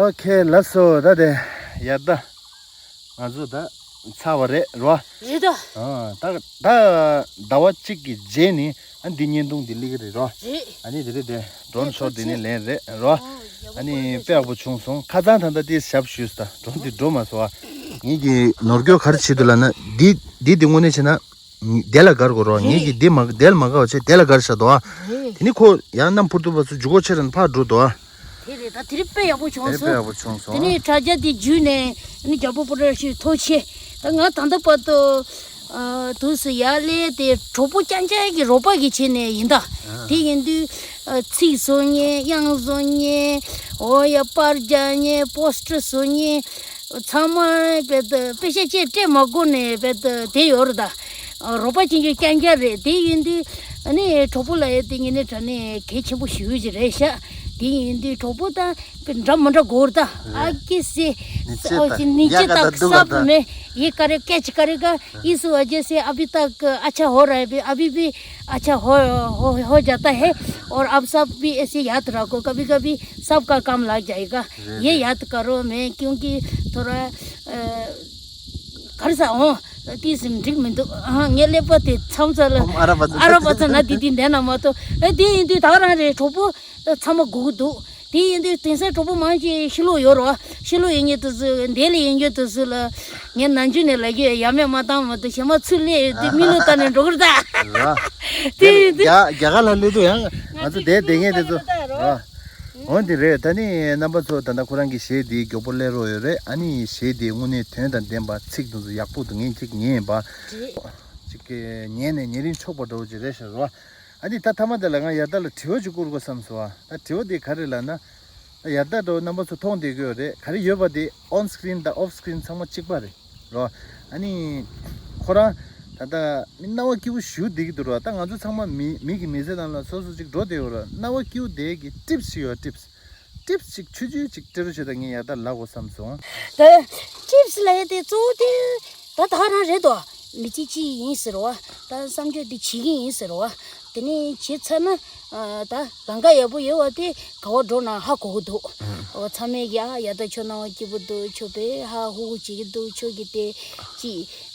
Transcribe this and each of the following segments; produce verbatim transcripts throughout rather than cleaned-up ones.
ཨོ་ཁེ་ལགས་སོ། ད་དེ་ཡར་ལྟ་ང་ཚོ་ད་ཚར་བ་རེད་རོ། རེད་ད། ཨ་ད་ད་ཟླ་བ་གཅིག་གི་རྗེས་ནི་ཨ་འདི་བརྙན་ཐུང་འདི་སླེབས་ཀྱི་རེད་རོ། རེད། ཨ་ནི་དེ་རེད་དེ་ཌོན་ཤོཊ་འདི་ནི་ལེན་རེད་རོ། ཨ་ནི་དཔེ་ཡག་པོ་བྱུང་སོང་། ཁ་སང་ད་ལྟ་དེ་ཞབས་ཞུས་ད་ཌོན་འདི་འགྲོ་མ་སོང་ཨ། ངེད་ཀྱི་ནོར་སྐྱོ་ག་རེ་བྱེད་འདུག་ལབ་ན་འདི་འདི་འདི་དངོས་གནས་བྱས་ན། དེ་ལ་དགར་དགོས་རོགས། ངེད་ཀྱིས་དེ་མ་དེ་ལ་མ་དགའ་བ་བྱས་དེ་ལ་དགར་བཞག་འདུག་ཨ། རེད། དེ་ནི་ཁོ་ཡང་གནམ་འཕུར་ཐུབ་པ་ཚོ་འཇུག་སྒོ་ཆེ་ར་ནི་ཕར་འགྲོ་འདུག་ཨ། དེ་རེད་ད། དེ་རིང་དཔེ་ཡག་པོ་བྱུང་དེ་སོང་། དཔེ་ཡག་པོ་བྱུང་དེ་སོང་། ནས་དྲ་རྒྱ་དེ་བརྒྱུད་ནས་ནི་རྒྱལ་པོ་པོ་ར་ཤུ་ཐུགས་རྗེ་ཆེ། ད་ང་ད་ལྟ་བར་དུ་ཨ་དུས་སུ་ཡར་སླེབས་དེ་གྲོགས་པོ་རྐྱང་རྐྱང་གི་རོགས་པ་གི་བྱས་ནས་ཡིན་ད། དེ་ཡིན་དུས་ཨ་ཚིག་བཟོ་མཁན། དབྱངས་བཟོ་མཁན། འོ་ཡ་པར་རྒྱག་མཁན། པོ་སི་ཊར་བཟོ་མཁན། ཚང་མ་བེད་དུ་པེ་ཤ་ཅེ་སྤྲད་མ་དགོས་ནས་བེད་དུ་དེ་ཡོད་རེད་ད། རོགས་པ་ཅན་གྱི་རྐྱང་རྐྱང་རེད། དེ་ཡིན་དུས་ཨ་ནི་གྲོགས་པོ་ལ་ཡ་དེ་ངེད་ནས་དྲ་ནས་གལ་ཆེན་པོ་ཞུ་གི་རེད་ཤག་དེ་ཡིན་དུས་གྲོགས་པོ་དང་འདྲ་མི་འདྲ་དགོས་རེད་ད། ཨ་ཀི་སི་ནི་ཅི་ཨོ་ཅི་ནི་ཅི་དག་སབ་མེ་ཡི་ཀ་རེ་ཀེ་ཅི་ཀ་རེ་ག་ཨི་སུ་ཨ་ཇེ་སི་ཨ་བི་དག་ཨ་ཆ་ཧོ་ར་བི་ཨ་བི་བི་ཨ་ཆ་ཧོ་ཧོ་ཧོ་ཇ་ཏ་ཧེ། और अब सब भी ऐसे याद रखो, कभी कभी सबका काम लग जाएगा। ये याद करो मैं, क्योंकि थोड़ा अ, ག་རེ་ཟ་འོང་། ཏིས་འགྲིག་མི་འདུག་ཨ་ངའི་ཀླད་པ་དེ་མཚམས་ཚ་ལ་ཨ་ར་བ་ཚ་ན་དེ་དེ་འདས་ན་མ་གཏོགས། ཨ་དེ་ཡིན་དུས་ད་རང་རེད་གྲོགས་པོ་ཚང་མ་སྒུག་གི་འདུག་དེ་ཡིན་དུས་དེང་སང་གྲོགས་པོ་མང་ཆེ་ཕྱི་ལོགས་ཡོད་རོ། ཕྱི་ལོགས་ཡིན་རྒྱུ་དུས་སུ་འདས་ལ་ཡིན་རྒྱུ་དུས་སུ་ལ་ངས་ནམ་རྒྱུན་ནས་ལབ་ཀྱི་ཡ་མེད་མ་བཏང་མ་གཏོགས་ཞེ་མ་ཚུར་སླེབས་དུས་མི་ལོ་ལྟ་ནས་འགྲོ་གི་རེད་ད། ར། དེ་ཡིན་དུས་རྒྱ་རྒྱ་གར་ལ་སླེབས་དུས་ཡང་ང་ཚོ་བསྡད་བསྡད་མཁན་དེ་ཚོ་ར། འོན་ཏེ་རེད། ད་ནི་རྣམ་པ་ཚོ་ད་ལྟ་ཁོ་རང་གི་གཞས་འདི་མགྱོགས་པོ་སླེབས་རོགས་ཡོད་རེད། ཨ་ནི་གཞས་འདི་དངོས་གནས་དོན་དང་ལྡན་པ་ཚིག་དེ་ཚོ་ཡག་པོ་འདུག་ངས་ཅིག་ཉན་པ་རེད། ཅིག་གི་ཉན་ནས་ཉེ་རིང་ཆོག་པ་འདྲ་བོ་ཅིག་རེད་ཤག་རོ། ཨ་ནི་ད་མཐའ་མ་དེ་ལ་ང་ཡར་ལྟ་ལ་དྲི་བ་ཅིག་བསྐུར་དགོས་བསམ་སོང་ཨ། ད་དྲི་བ་འདི་ག་རེ་ལབ་ན། ད་ཡར་ལྟ་འདྲ་བོ་རྣམ་པ་ཚོ་མཐོང་བསྡད་ཀྱི་ཡོད་རེད། ག་རེ་ཡོད་པ་དེ་on screen་དང་off screen་ཚང་མ་གཅིག་པ་རེད། རོ། ཨ་ནི། ཁོ་རང་། ད་ལྟ་མི་སྣང་བ་སྐྱིད་པོ་ཞུ་བསྡད་ཀྱི་འདུག་རོ། ད་ང་ཚོ་ཚང་མ་མི་མི་གི་མི་ཚེ་ནང་ལ་སོ་སོ་ཅིག་འགྲོ་བསྡད་ཡོད་རོ། སྣང་བ་སྐྱིད་པོ་བསྡད་ཀྱི་ཊིབ་སི་ཡོད། ཊིབ་སི། ཊིབ་སི་ཅིག་ཆུང་ཆུང་ཅིག་སྤྲད་རོགས་བྱེད་དང་། ངས་ཡར་ལྟ་ལབ་དགོས་བསམ་སོང་། ད་ཊིབ་སི་ལབ་ཡ་དེ་གཙོ་བོ་དེ་ད་ད་རང་རེད་དོ། མི་ཚེ་གཅིག་ཡིན་ཟེར་བ། ད་བསམ་སྤྱོད་དེ་བྱེད་ཀྱི་ཡིན་ཟེར་བ། དེ་ནས་བྱས་ཚར་ན། ཨ་ད་ལམ་ཁ་ཡག་པོ་ཡོད་པ་དེ་ག་བ་འགྲོ་ན་ཧ་གོ་གི་འདུག་ཨོ་ཚང་མས་ཀྱི་ཨ་ཡ་ད་ཁྱོད་སྣང་བ་སྐྱིད་པོ་འདུག་ཁྱོད་དཔེ་ཧ་ཧུ་ཧུ་བྱེད་ཀྱི་འདུག་ཁྱོད་ཀྱི་དེ་ཅི་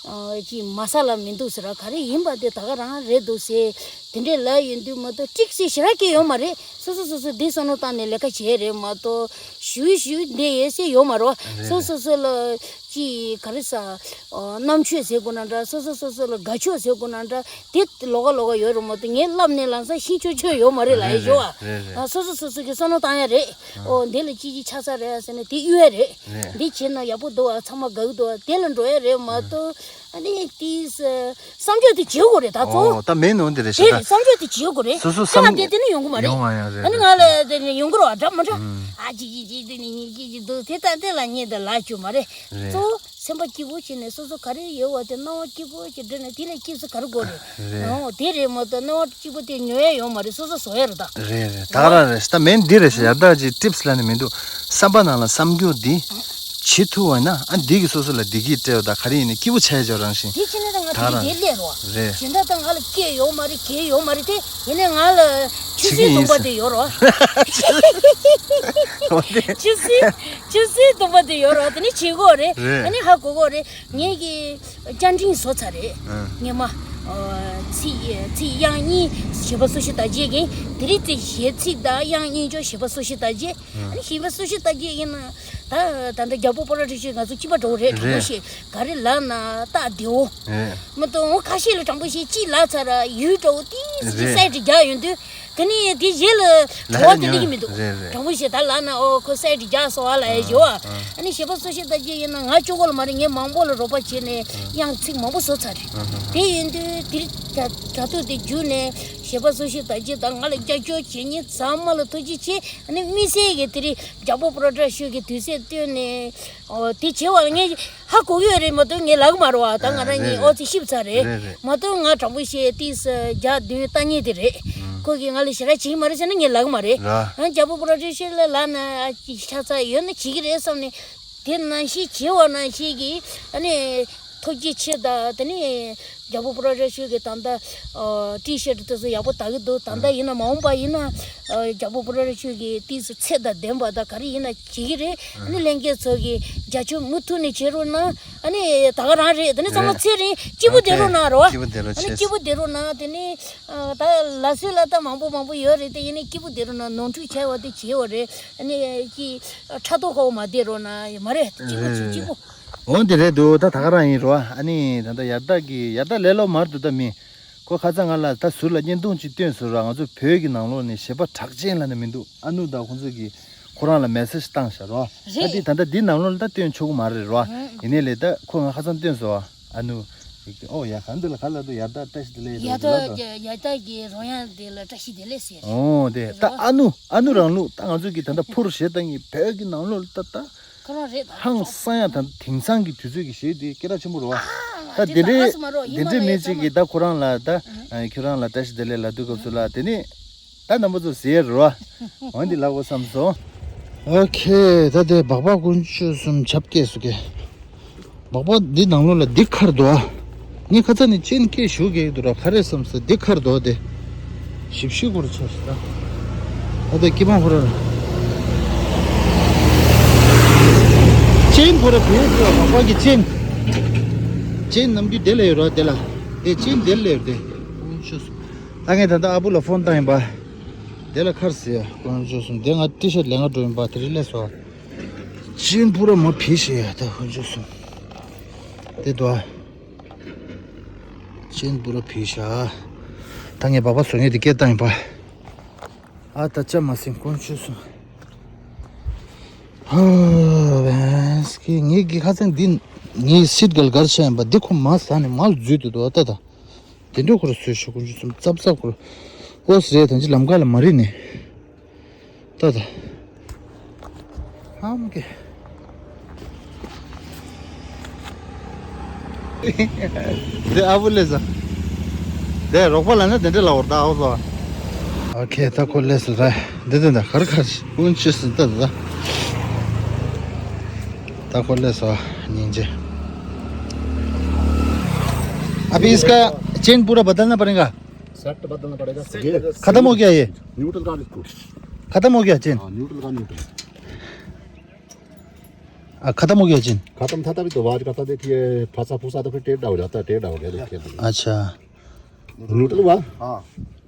ཨ་ཅི་མ་ས་ལ་མི་འདུག་ཟེར་བ་ག་རེ་ཡིན་པ་དེ་ད་ག་རང་རེད་འདུག་ཟེར། དེ་འདྲས་ལབ་ཡོང་དུས་མ་གཏོགས་ཊིབ་སི་ཞེ་དྲག་སྐྱེ་ཡོད་མ་རེད། སོ་སོ་སོ་སོ་འདི་བསམ་བློ་བཏང་ནས་ལས་ཀ་བྱས་རེད་མ་གཏོགས་ཞུ་ཞུ་འདི་ཡོད་ཟེར་ཡོད་མ་རེད། སོ་སོ་སོ་ལ་ཅི་ག་རེ་ཟ། ཨོ་རྣམ་དཔྱོད་ཟེར་དགོས་ན་འདྲ། སོ་སོ་སོ་སོ་ལ་དགའ་ཕྱོགས་ཟེར་དགོས་ན་འདྲ། དེ་ལོགས་ཀ་ལོགས་ཀ་ཡོད་རེད་མ་གཏོགས་ངས་ལབ་ནས་ལམ་སང་ཤེས་ཆོག་ཆོག་ཡོད་མ་རེད་ལབ་ཡ་ཞོ་ཨ། རེད་རེད། ཨ་སོ་སོ་སོ་སོ་གི་བསམ་བློ་བཏང་ཡ་རེད། ཨོ་འདི་ལ་ཅི་ཅི་ཆགས་ས་རེད་ཟེར་ནས་དེ་གཡུག་ཡ་རེད། རེད། འདི་བྱས་ན་ཡག་པོ་འདུག་ཨ། ཚང་མ་དགའ་གི་འདུག་ཨ། དེ་ལ་འགྲོ་ཡ་རེད་མ་གཏོགས་ཨ་ནི་དེ་བསམ་ཕྱོགས་དེ་བྱེད་དགོས་རེད་ད་གཙོ་བོ། ཨོ་ད་མེད་ནོ་འདི་རེད་དེ་ཤག་ད། བསམ་ཕྱོགས་དེ་བྱེད་དགོས་རེད། སོ་སོ་དེ་བསམ་དེ་དེ་ནི་ཡོང་གི་མ་རེད། ཡོང་ང་ཡང་རེད། ཨ་ནི་ང་ལ་དེ་ནི་ཡོང་གི་རེད་བ། འདྲ་མི་འདྲ། ཨ་ཅི་ཅི་ཅི་དེ་ནི་ཉིན་ཅི་ཅི་འདུག་དེ་ལྟ་དེ་ལ་ཉེ་དུ་ལ་རྒྱུ་མ་རེད། རེད། གཙོ་བོ། སེམས་པ་སྐྱིད་པོ་བྱས་ནས་སོ་སོ་ག་རེ་ཡོད་པ་དེ་སྣང་བ་སྐྱིད་པོ་ཞིག་བསྒྲིལ་ནས་དེ་ལས་སྐྱིད་ས་ག་རེ་དགོས་རེད། རེད། ཨོ་དེ་རེད་མ་གཏོགས་སྣང་བ་སྐྱིད་པོ་དེ་ཉོ་ཡ་ཡོད་མ་རེད། སོ་སོ་བཟོ་ཡ་རེད་ད། རེད་རེད། ད་ག་རང་རེད། ད་མིན་འདི་རེད་ཤག་ཡར་ལྟ་ཅིག་ཊིབ་སི་ལབ་ནས་མི་འདུག་བསམ་པ་ནང་ལ་བསམ་རྒྱུ་འདི་བྱེད་ཐུབ་པ་ན་ཨ་འདི་གིས་སོ་སོ་ལ་བདེ་སྐྱིད་སྤྲད་པ་ད་ག་རེ་ཡིན་ནའི་སྐྱིད་པོ་ཆགས་ཡ་ཅིག་རང་བཞིན། དེ་བྱས་ན་ད་ང་ད་ག་དེ་རང་དེ་སླེབས་རོགས། རེད། གཞན་དག་ད་ང་ལ་སྐད་ཡོད་མ་རེད། གལ་ཡོད་མ་རེད་དེ། ཡིན་ནའི་ང་ལ་ཆུ་བྱེད་ཀྱི་སྲིན་ཡིན་སྟོང་པ་ཟེར། དེ་ཡོད་རོགས། འོ་དེ། ཆུ་སྲིན། ཆུ་སྲིན་སྟོང་པ་དེ་ཡོད་རོགས། དེ་ནི་བྱེད་དགོས་རེད། རེད། ཨ་ནི་ཧ་གོ་གོ་རེད། ངེད་ཀྱི་བཅར་འཕྲིན་བཟོ་ཚར་རེད། ཨ། སྔོན་མ། ཨ། ཚིག་ཚིག་དབྱངས་གཉིས་གཞས་པ་སུ་ཞིག་དར་རྒྱས་ཀྱིས། དེ་རིང་དེ་གཞས་ཚིག་དང་དབྱངས་གཉིས་ཀྱང་གཞས་པ་སུ་ཞིག་དར་རྒྱས། ཨ་ནི་གཞས་པ་སུ་ཞིག་དར་རྒྱས་ཡིན་ན། ད་ད་ལྟ་རྒྱལ་པོ་སྤོ་ལོ་ཊི་ཤི་ང་ཚོ་གཅིག་པ་འདྲ་བོ་རེད། དྲང་པོ་བཤད་ག་རེ་ལབ་ན་སྟག་བདེ་བོ། རེད། མ་གཏོགས་འོ་ཁ་ཤས་ལ་དྲང་པོ་བཤད་གཅིག་ལབ་ཚར་ར་ཡུལ་འདྲ་བོ་ཏིས་ཀྱི་རེད། སའི་ཌི་རྒྱག་ཡོང་དུས། དེ་ནི་དེ་རྗེས་ལ་བྲོ་བ་དེ་སླེབས་ཀྱི་མི་འདུག་རེད་རེད། དྲང་པོ་བཤད་ད་ལབ་ན་ཨོ་ཁོ་སའི་ཌི་རྒྱག་སོང་བ་ལབ་ཡ་ཞོ་བ། ཨ་ནི་གཞས་པ་སུ་ཞིག་དར་རྒྱས་ཡིན་ན་ང་གཅིག་པོ་ལ་མ་རེད། ངས་མང་པོ་ལ་རོགས་པ་བྱས་ནས་དབྱངས་ཚིག་མང་པོ་བཟོ་ཚར་རེད། དེ་ཡིན་དུས་དེ་རིང་དྲ་དྲ་ཐོག་དེ་བརྒྱུད་ནས་གཞས་པ་སུ་ཞིག་དར་རྒྱས་དང་ང་ལ་རྒྱབ་སྐྱོར་བྱེད་མཁན་ཚང་མ་ལ་ཐུགས་རྗེ་ཆེ། ཨ་ནི་དམིགས་བསལ་གྱི་དེ་རིང་རྒྱལ་པོ་པོ་རོ་ཊི་ཤི་གི་དུས་ཚོད་བཏོན་ནས་ཨོ་དེ་བྱེད་པ་ལ་ངས། ཧ་གོ་གི་ཡོད་རེད་མ་གཏོགས་ངས་ལབ་གི་མ་རེད་བ། ད་ང་རང་ཨ་གཉིས་རེད་ཨོ་ཙི་ཤི་བ་ཚར་རེད། རེད་རེད། མ་གཏོགས་ང་དྲང་པོ་བཤད་ཏིས་བརྒྱ་བདུན་ལྟ་མཁན་དེ་རེད། ཨ། ཁོ་གིས་ང་ལ་ཞེ་དྲག་བྱེད་ཀྱི་མ་རེད་ཟེར་ན་ངས་ལབ་གི་མ་རེད། ར། ཡང་རྒྱལ་པོ་པོ་རོ་ཊི་ཤི་ལ་ལབ་ན་ཨ་ཅིག་ཆགས་ཚར་ཡོད་ན་བྱེད་ཀྱི་རེད་བསམ་ནས་དེ་ནང་བཞིན་བྱེད་པ་ནང་བཞིན་གྱི་ཨ་ནི། ཐུགས་རྗེ་ཆེ། ད་དེ་ནས་རྒྱལ་པོ་པུ་ར་ར་ཤུ་གི་ད་ལྟ་ཨ་ཊི་ཤར་ཊི་དེ་ཚོ་ཡག་པོ་ལྟ་གི་འདུག་ད་ལྟ་ཡིན་ན་མ་འོངས་པ་ཡིན་ན་ཨ་རྒྱལ་པོ་པུ་ར་ར་ཤུ་གི་ཏིས་ཚད་དང་ལྡན་པ་དང་ག་རེ་ཡིན་ན་བྱེད་ཀྱི་རེད། ཨ་ནི་ལྷན་རྒྱས་ཚོ་གི་རྒྱབ་སྐྱོར་མུ་མཐུད་ནས་བྱེད་རོགས་གནང་། ཨ་ནི་ད་ག་རང་རེད། དེ་ནས་ཚང་མ་རེད། ཚེ་རིང་སྐྱིད་པོ་ཨ་བསྡད་རོགས་གནང་རོ། སྐྱིད་པོ་བསྡད་རོགས། ཨ་ནི་ཆེ། སྐྱིད་པོ་བསྡད་རོགས་གནང་། དེ་ནས་ཨ་ད་ལ་སུ་ལ་ད་མང་པོ་མང་པོ་ཡོད་རེད། དེ་ཡིན་ནའི་སྐྱིད་པོ་བསྡད་རོགས་གནང་། ནོར་འཁྲུལ་བྱས་པ་དེ་བྱས་པ་རེད། ཨ་ནི་ཀྱི་ཕྲག་དོག་ཁ་བོ་མ་བསྡད་རོགས་གནང་། མ་རེད། སྐྱིད་པོ་བྱེད། སྐྱིད་པོ། འོ་འདི་རེད་འདུག་ད་ད་ག་རང་ཡིན་རོ། ཨ་ནི་ད་ལྟ་ཡར་ད་གི་ཡར་ད་ལས་སླ་པོ་མ་རེད་འདུག་ད་མི་ཁོ་ཁ་སང་ང་ལ་ད་ཟུར་ལ་བརྙན་ཐུང་ཅིག་སྟོན་སོང་ར། ང་ཚོ་བོད་ཀྱི་ནང་ལོགས་ནས་གཞས་པ་གྲགས་ཅན་ལབ་ན་མི་འདུག་ཨ་ནུ་དང་ཁོང་ཚོ་གི་ཁོ་རང་ལ་མེ་སེ་ཇི་བཏང་ཤག་རོ། ཨ་རེད། འདི་ད་ལྟ་འདི་ནང་ལོགས་ལ་ད་སྟོན་ཆོག་གི་མ་རེད་རོ། ཨ་ཡིན་ནའི་ལས་ད་ཁོ་ང་ཁ་སང་སྟོན་སོང་། ཨ་ནུ། ཨོ་ཡ་ག་འདི་ལ་ག་ལ་འདུག་ཡར་ད་བཀྲ་ཤིས་བདེ་ལེགས་ཡར་ད་ལ་འདུག་ཡར་ད་གི་རོལ་དབྱངས་དེ་ལ་བཀྲ་ཤིས་བདེ་ལེགས་ཟེར། ཨོ་དེ་ད་རོ། ཨ་ནུ་ཨ་ནུ་རང་ལུགས་ད་ང་ཚོ་གི་ད་ལྟ་ཕུར་གཞས་བཏང་གི་བོད་ཀྱི་ནང་ལོགས་ལ་ད་ད། ཁོ་རང་རེད་ད། ཧང་སང་ཡ་དང་དེང་སང་གི་དུས་ཚོད་ཀྱི་གཞས་དེ་སྐད་གྲགས་ཆེན་པོ་རེད་བ། ཨ་ད་དེ་དེ་འདྲའི་ཧ་སུ་མ་རོ། ཡིན་དེ་མ་འདྲའི་ལ་མི་ཡ་གཅིག་གིས་ད་ཁོ་རང་ལ་ད་ཨ་ཁྱོད་རང་ལ་བཀྲ་ཤིས་བདེ་ལེགས་ལབ་དུས་སྐབས་སུ་ལ་དེ་ནི་ད་རྣམ་པ་ཚོ་ཟེར་རོ། འོན་ཏེ་ལབ་དགོས་བསམ་སོང་། ཨོ་ཁེ། ད་དེ་སྦག་སྦག་དཀོན་མཆོག་གསུམ་ཆབ་སྐྱེས་སུ་སྐྱེས། སྦག་སྦག་འདི་ནང་ལོགས་ལ་འདི་ཁར་འདུག་ཨ། ངས་ཁ་ཚ་ནས་ཅན་སྐད་ཞུ་གི་འདུག་ར། ག་རེ་བསམ་སོང་། འདི་ཁར་འདུག་དེ། ཞིབ་ཞིབ་སྐོར་ཆ་ཞིག་ད། ཨ་ད་སྐྱེ་བོ་ཁོ་ར། ཅན་ཁོ་ར་བེད་སོ་སྦག་སྦག་གི་ཅན། ཅན་ནམ་རྒྱུན་དེ་ལ་ཡོད་ར་དེ་ལ། དེ་ཅན་དེ་ལ་ཡོད་དེ། ད་ངས་ད་ལྟ་ཨ་བུ་ལ་ཕོན་བཏང་ཡིན་པ། དེ་ལ་ཁར་ཟེར་ཡ་དཀོན་མཆོག་གསུམ། དེ་ང་ཊི་ཤར་ཊི་ལེན་ག་འགྲོ་ཡིན་པ་དེ་རིང་སླེབས་སོང་། ཅན་པུ་ར་མ་བི་ཤེ་ཡ་ད་དཀོན་མཆོག་གསུམ། དེ་དོ། ཅན་པུ་ར་བི་ཤ། ད་ངས་སྦག་སྦག་བཟོ་མཁན་དེ་སྐད་བཏང་ཡིན་པ། ཨ་ད་ཅ་མ་སེང་དཀོན་མཆོག་གསུམ། ཧ་བན་སི་ཀི་ངེད་ཀྱི་ཁ་སང་འདི་ངའི་སིད་གལ་གར་ཆ་ཡིན་པ་འདི་ཁོ་མ་ཟ་ནས་མ་འཛུལ་དུ་དོ་ད་ད། དེ་འདྲ་ཁོ་ར་བཟོས་ཤོག་དཀོན་མཆོག་གསུམ། ཙབ་ཙབ་ཁོ་ར། ཨོ་སི་རེད། ད་ཅི་ལམ་ཁ་ལ་མ་རིག་ནས། ད་ད། ཧམ་ཀེ། དེ་ཨ་བུ་ལེ་ས། དེ་རོགས་པ་ལ་ན་དེ་འདྲ་ལ་འོར་ད་ཨོ་སོ། ཨོ་ཁེ། ད་ཁོ་ལེ་ས་ར། འདི་དེ་ད་གར་གར་ཀུན་ཆི་སི་ད་ད། ད་ཁོ་ལེ་ས་ཉིན་རྗེ། अभी इसका चेन पूरा बदलना पड़ेगा। सेट बदलना पड़ेगा। खत्म हो गया ये? न्यूट्रल का इसको। खत्म हो गया चेन? हाँ, न्यूट्रल का न्यूट्रल। आ, खत्म हो गया चेन? खत्म था तभी तो आवाज करता, देखिए, फंसा फूसा तो फिर टेढ़ा हो जाता है, टेढ़ा हो गया, देखिए। अच्छा। न्यूट्रल हुआ? हाँ।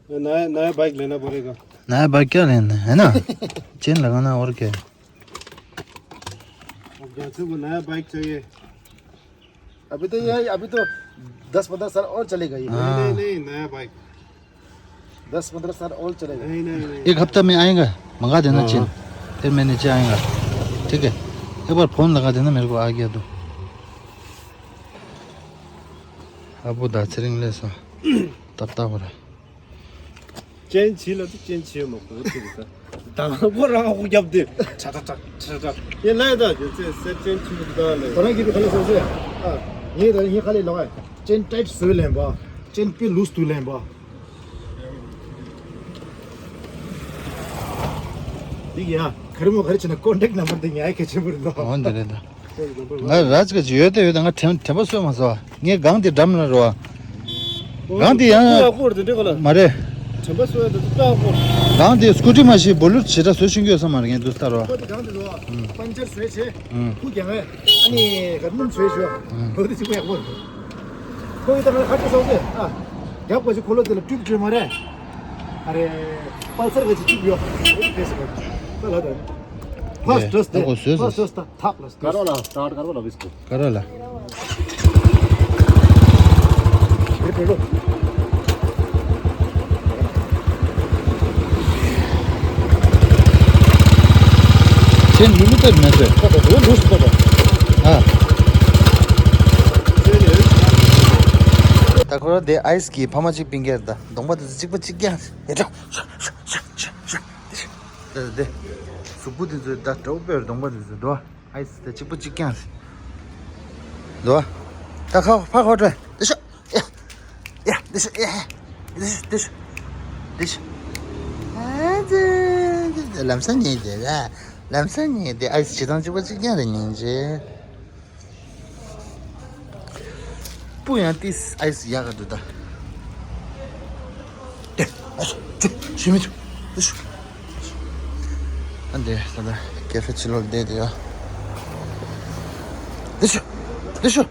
नया, नया बाइक लेना पड़ेगा। नया बाइक क्या लेना है, है ना? चेन लगाना और क्या है? अब जैसे वो नया बाइक चाहिए। अभी तो ये, अभी तो दस पन्द्रह साल और चलेगा ये। हाँ। नहीं, नहीं, नहीं, नया बाइक। दस पन्द्रह साल और चलेगा। नहीं, नहीं, नहीं। एक हफ्ता में आएगा, मंगा देना हाँ, चेन। हाँ। फिर मैं नीचे आएगा, ठीक है? एक बार फोन लगा देना मेरे को, आ गया तो। अब वो दार्जिलिंग ले सा, तब तक हो रहा है। ཅན་ཆི་ལ་དུ་ཅན་ཆི་མ་གོ་ཐུག་ས། དང་པོ་རང་ཧོ་རྒྱབ་དེ་ཆ་ཆ་ཆ་ཆ་ཆ། ཡེ་ལ་ཡ་ད་ཅན་ཆི་མ་གོ་ད་ལ། ཁོ་རང་གི་དུ་ཁ་ལ་སོ་སོ་ཡ། ཨ། ངས་ད་ངས་ཁ་ལས་ལོག་ཨ། ཅན་ཊའིཊ་བཟོས་ལེན་པ། ཅན་པི་ལུས་དུ་ལེན་པ། འདི་ཡ་ཁ་རི་མོ་ག་རེ་བྱས་ན་ཀོན་ཊེག་ནམ་བར་དེ་ཉར་གལ་ཆེན་པོ་རེད་འདུག་འོ་འདི་རེད་ད། ང་ར་ཅི་ག་ཅི་ཡོད་དེ་ཡོད་དེ་ང་དྲན་དྲན་པ་གསོས་མ་སོང་། ངས་སྒང་དེ་འགྲམ་ལ་རོ། སྒང་དེ་ཡང་ཡག་པོ་རེད་དེ་འདྲ་ག་ལ། མ་རེད། དྲན་པ་གསོས་དེ་ཡག་པོ་རེད། སྒང་དེ་སྐུ་ཊི་མ་ཤི་བོ་ལུར་ཇི་འདྲ་བཟོ་ཤེས་ཀྱི་ཡོད་ས་མ་རེད། ངས་འདུག་ལྟ་རོ། ཁོ་དེ་སྒང་དེ་རོ། ཨུམ། པན་ཅར་བཟོས་བྱས། ཨུམ། ཁུ་རྒྱག་ངས་ཨ་ནི་རབ་སྣུམ་བཟོས་བྱས། ཨུམ། ཁོ་དེ་གཅིག་པོ་ཡག་པོ་རེད། ཁོ་ཡི་ད་ང་ཁ་ཆེ་སོང་ཟེར་ཨ། རྒྱབ་ཀ་ཅིག་འཁོར་ལོ་དེ་ལ་ཊུབ་བཅོས་མ་རེད། ཨ་རེ། པལ་སར་ག་ཅིག་ཊུབ་ཡོད། ཨེ་དེ་ཟེར་ག་ད་ལ་ད། ཕར་སི་ཊར་སི་དེ། ད་གོ་བཟོས་ཕར་སི་ཊར་སི་ད་ཐག་ལ། करो ना, स्टार्ट करो ना इसको। करो ला। ये पेड़ो। ཅན་ལུ་ལུ་ཏེ་མེད་ཟེར། ད་ད་དུ་ལུས་ད་ད། ཨ། ད་ཁོ་ར་དེ་ཨའི་སི་གི་ཕ་མ་གཅིག་པིན་གེར་ད་གདོང་པ་དེ་ཚོ་གཅིག་པ་གཅིག་རྐྱང་། ཡ་ད། ད་ད་ད། གཟུགས་པོ་དེ་ཚོ་ད་དྲོ་པོའི་གདོང་པ་དེ་ཚོ་དོ། ཨའི་སི་ད་གཅིག་པ་གཅིག་རྐྱང་། དོ། ད་ཁ་ཕ་ཁོ་ཏྲེ་དེ་ཤོ། ཡ། ཡ། དེ་ཤོ། ཡ། དེ་ཤོ། དེ་ཤོ། དེ་ཤོ། ཨ་ཙི། ལམ་སང་ཉལ་དེ་ལ། ལམ་སང་ཉལ་དེ་ཨའི་སི་བྱེད་སྟངས་གཅིག་པ་གཅིག་རྐྱང་རེད་སྙིང་རྗེ། སྤུ་ཡང་ཏིས་ཨའི་སི་ཡག་ག་འདུག་ད། དེ་ཨ་ཤོ་ཅུ་ཤི་མི་ཅུ་དེ་ཤོ། ཨ་འདི་ད་ད་ཀེ་ཕེ་ཕྱི་ལོགས་བསྡད་དེ་ཡོད། དེ་ཤོ་དེ་ཤོ་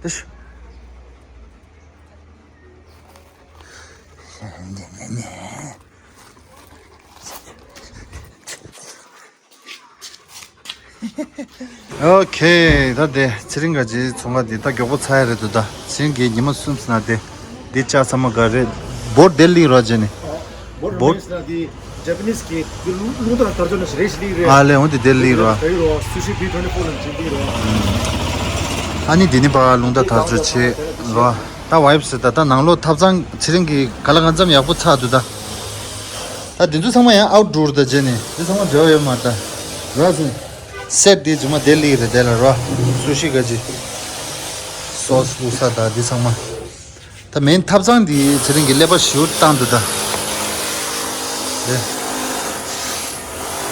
དེ་ཤོ། ཨོ་ཁེ། ད་དེ་ཚེ་རིང་ག་ཅིག་ཚོང་ཁང་འདི་ད་མགྱོགས་པོ་ཚར་ཡ་རེད་འདུག་ད་ཚེ་རིང་གིས་ཉི་མ་གསུམ་ཙམ་ན་དེ་འདི་ལྕགས་ཚང་མ་ག་རེད། བོར་ཌེ་ལི་རོ་ཇེ་ནི། བོར་ཌེ་ལི་ན་དེ་ཇ་པ་ནིས་གི་རླུང་རྟ་དར་ལྕོག་ན་རེ་ཞིག་ལི་རེད། ཨ་ལས་འོང་དེ་ལྡེ་ལི་རོ། རེ་རོ་སུ་ཤི་བི་ཊུ་ཝེན་ཊི་ཕོར་ལ་འཇིག་ལི་རོ། ཨ་ནི་དེ་ནི་པ་རླུང་རྟ་དར་ལྕོག་ཆེ་རོ། ད་ཝའི་ཕི་སི་ད་ད་ནང་ལོགས་ཐབ་ཚང་ཚེ་རིང་གི་ག་ལ་གང་འཚམ་ཡག་པོ་ཚར་འདུག་ད། ད་དེ་ཚོ་ཚང་མ་ཡང་ཨའུ་ཊི་ཌོར་ད་བྱས་ནས་དེ་ཚང་མ་འབྲེལ་བ་ཡོད་མ་རེད་ད། རོ་སོང་། སེ་ཊི་དེ་ཚང་མ་ལྡེ་ལི་རེད་དེ་ལ་རོ། སུ་ཤི་ག་ཅི། སོ་སི་བླུགས་ས་ད་དེ་ཚང་མ། ད་མེན་ཐབ་ཚང་འདི་ཚེ་རིང་གི་ཀླད་པ་ཞེ་པོ་བཏང་འདུག་ད། དེ།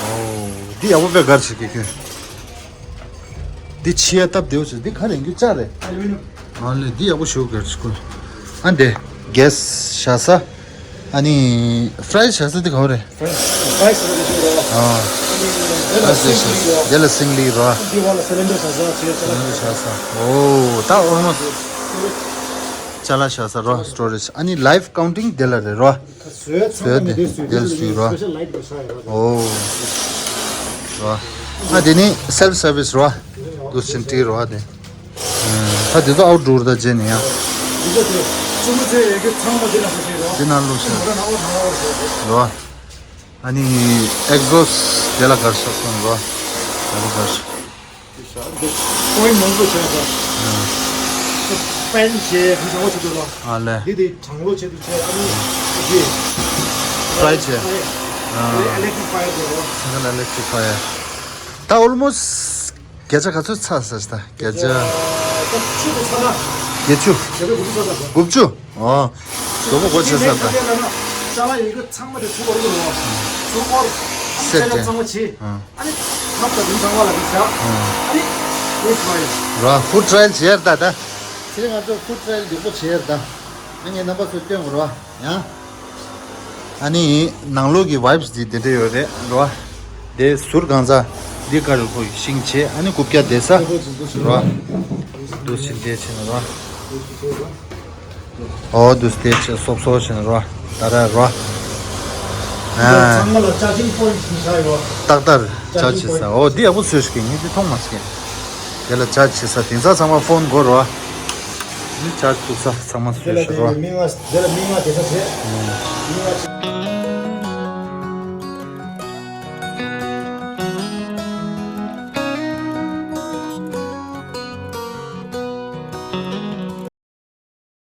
ཨོ། འདི་ཡག་པོ་དཔེ་གར་བྱེད་ཀྱི་ཁྱོད། འདི་ཕྱི་ཡ་སྟབས་བདེ་བོ་བྱེད། འདི་ག་རེ་ཡིན་རྒྱུ་ལྕགས་རེད། ཨ་ལེ་འདི་ཡག་པོ་ཞེ་པོ་གར་བྱེད་ཁོ། ཨ་འདི་གེ་སི་བཞག་ས། ཨ་ནི་ཕ་རའི་སི་བཞག་ས་འདི་ག་བ་རེད། ཕ་རའི་སི་བཞག་ས་འདི་རོ། ཨ། ཨ་འདི་བཞག་ས་འདི་ལ་སིང་ལི་རོ། འདི་བ་ལ་སི་ལིན་ཌར་བཞག་ས་ཆེ་ས་ལ། སི་ལིན་ཌར་བཞག་ས། ཨོ་ད་ཨོལ་མོ་སི་ཊི་ཅ་ལག་བཞག་ས་རོ། སི་ཊོ་རེཇ། ཨ་ནི་ལའིབ་ཀའུན་ཊིང་དེ་ལ་རེད་རོ། བཟོས་ཚང་མ་ནི་དེ་བཟོས་དེ་བཟོས་རོ། སི་པེ་ཤལ་ལའིཊ་བཟོས་ཡོད་རོ། ཨོ། རོ། ཨ་དེ་ནི་སེལ་ཕི་སར་བི་སི་རོ། དུ་སིན་ཏི་རོ་དེ། ད་དེ་ཚོ་ཨའུ་ཊི་ཌོར་ད་བྱས་ནས་ཡང་། དེ་ཚོ་དེ་གཙོ་མོ་བྱས་ཡོད་རྒྱུ་ཚང་མ་དེ་ལ་ཤ་ཤེས་རོ། དེ་ནང་བླུགས་ཤག་རོ། ཨ་ནི་ཨེག་ཟོ་སི་དེ་ལ་གར་ཤག་སོང་རོ། དེ་ལ་གར་ཤག་པོ་ཡིན་མང་པོ་བྱས་ས། པེན་བྱས་ཧུ་ཅང་བོ་བྱེད་དུ་རོ། ཨ་ལས། འདི་དེ་གྲང་ལོ་བྱེད་དུ་བྱས་ཨ་ནི་འདི་ཕ་རའི་བྱས། ཨ་ཨ་ལེག་ཊི་རིག་ཕ་ཡར་དུ་རོ། སེང་གེ་ལ་ཨ་ལེག་ཊི་རིག་ཕ་ཡར། ད་ཨོལ་མོ་སི་ཊི་བརྒྱ་ཆ་ག་ཚོད་ཚར་ས་ཞིག་ད་བརྒྱ་ཆ། ད་བཅུ་དེ་ཚར་ན། བརྒྱད་ཅུ། བརྒྱ་དགུ་བཅུ་ཚར་ས། དགུ་བཅུ། ཨོ། དགོས་མཁོ་དགོས་ཆེ་ས་ད། ཅ་ལག་ཡོད་རྒྱུ་ཚང་མ་དེ་ཚུར་བར་དུ་རོ། ཚུར་བར། སེ་ཊི་ཅ་ལག་ཚང་མ་བྱེད། ཨ། ཨ་ནི། ཐབ་ད་དུང་ཚང་མ་ལ་དུ་བཞག་ཨ་ནི། ཧུ་ཊི་རའི་ལ། ར་ཧུ་ཊི་རའི་ལ་བྱེད་ཡར་ད་ད། དེ་རིང་ང་ཚོ་ཧུ་ཊི་རའི་ལ་མགྱོགས་པོ་བྱེད་ཡར་ད། ཨ་ངས་རྣམ་པ་ཚོ་སྟོན་དགོས་ར་ཡང་། ཨ་ནི་ནང་ལོགས་ཀྱི་ཝའིབ་སི་འདི་དེ་འདྲ་ཡོད་རེད་རོ། དེ་ཟུར་གང་ཚ། འདི་ཀ་རུ་ཁོ་ཤིང་བྱེད་ཨ་ནི་རྐུབ་བཀྱག་བསྡད་ས་རོ། དུ་ཕྱིན་དེ་ཕྱིན་རོ། ཨོ་དུ་སྟེ་ཕྱིན་སོབ་སོབ་ཕྱིན་རོ། ད་ར་རོ། ཨ། ཚང་མ་ལ་ཅར་ཇིང་པོ་ཡིན་ཊི་ཞིག་ཡོད། ཏག་ཏག་ཅར་ཇི་ཆེ་ས། ཨོ་འདི་ཡག་པོ་བཟོས་ཤིག་ངས་འདི་མཐོང་མ་སོང་། དེ་ལ་ཅར་ཇི་ཆེ་ས་དེང་སང་ཚང་མ་ཕོན་དགོས་རོ། འདི་ཅར་ཇི་ཐུབ་ས་ཚང་མ་བཟོས་ཤིག་རོ། མི་ལྔ་དེ་ལ་མི་ལྔ་དེ་ས་བྱས། མི་ལྔ།